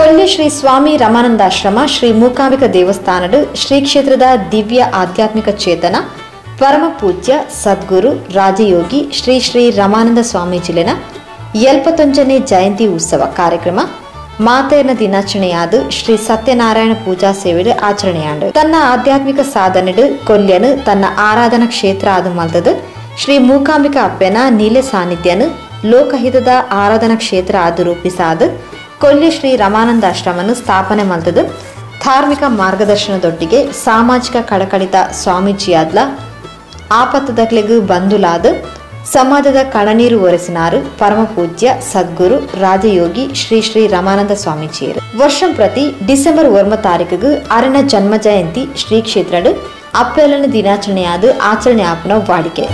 ಕೊಲ್ಯ ಶ್ರೀ ಸ್ವಾಮಿ ರಮಾನಂದಾಶ್ರಮ ಶ್ರೀ ಮೂಕಾಂಬಿಕ ದೇವಸ್ಥಾನಡ್ ಶ್ರೀ ಕ್ಷೇತ್ರದ ದಿವ್ಯ ಆಧ್ಯಾತ್ಮಿಕ ಚೇತನ ಪರಮ ಪೂಜ್ಯ ಸದ್ಗುರು ರಾಜಯೋಗಿ ಶ್ರೀ ಶ್ರೀ ರಮಾನಂದ ಸ್ವಾಮೀಜಿಲೆನ 71ನೇ ಜಯಂತಿ ಉತ್ಸವ ಕಾರ್ಯಕ್ರಮ ಮಾತೆಯನ ದಿನಾಚರಣೆಯಾದ ಶ್ರೀ ಸತ್ಯನಾರಾಯಣ ಪೂಜಾ ಸೇವೆಡು ಆಚರಣೆಯಾಂಡು. ತನ್ನ ಆಧ್ಯಾತ್ಮಿಕ ಸಾಧನೆಡು ಕೊಲ್ಯನು ತನ್ನ ಆರಾಧನಾ ಕ್ಷೇತ್ರ ಆದು ಮಲ್ತದು ಶ್ರೀ ಮೂಕಾಂಬಿಕಾ ಅಪ್ಪೆನ ನೀಲೆ ಸಾನ್ನಿಧ್ಯನು ಲೋಕಹಿತದ ಆರಾಧನಾ ಕ್ಷೇತ್ರ ಆದು ರೂಪಿಸಾದ ಕೊಲ್ಯ ಶ್ರೀ ರಮಾನಂದ ಆಶ್ರಮನ್ನು ಸ್ಥಾಪನೆ ಮಲ್ತದು ಧಾರ್ಮಿಕ ಮಾರ್ಗದರ್ಶನದೊಟ್ಟಿಗೆ ಸಾಮಾಜಿಕ ಕಳಕಳಿತ ಸ್ವಾಮೀಜಿಯಾದ್ಲ ಆಪತ್ತದಕ್ಲೆಗ್ ಬಂಧುಲಾದ ಸಮಾಜದ ಕಣನೀರು ಒರೆಸಿನಾರು ಪರಮ ಪೂಜ್ಯ ಸದ್ಗುರು ರಾಜಯೋಗಿ ಶ್ರೀ ಶ್ರೀ ರಮಾನಂದ ಸ್ವಾಮೀಜಿಯರು. ವರ್ಷಂ ಪ್ರತಿ ಡಿಸೆಂಬರ್ 9 ತಾರೀಕಿಗೆ ಅರಣ ಜನ್ಮ ಜಯಂತಿ ಶ್ರೀ ಕ್ಷೇತ್ರಡು ಅಪ್ಪೆಲನ ದಿನಾಚರಣೆಯಾದ ಆಚರಣೆ ಆಪನ ವಾಡಿಕೆ.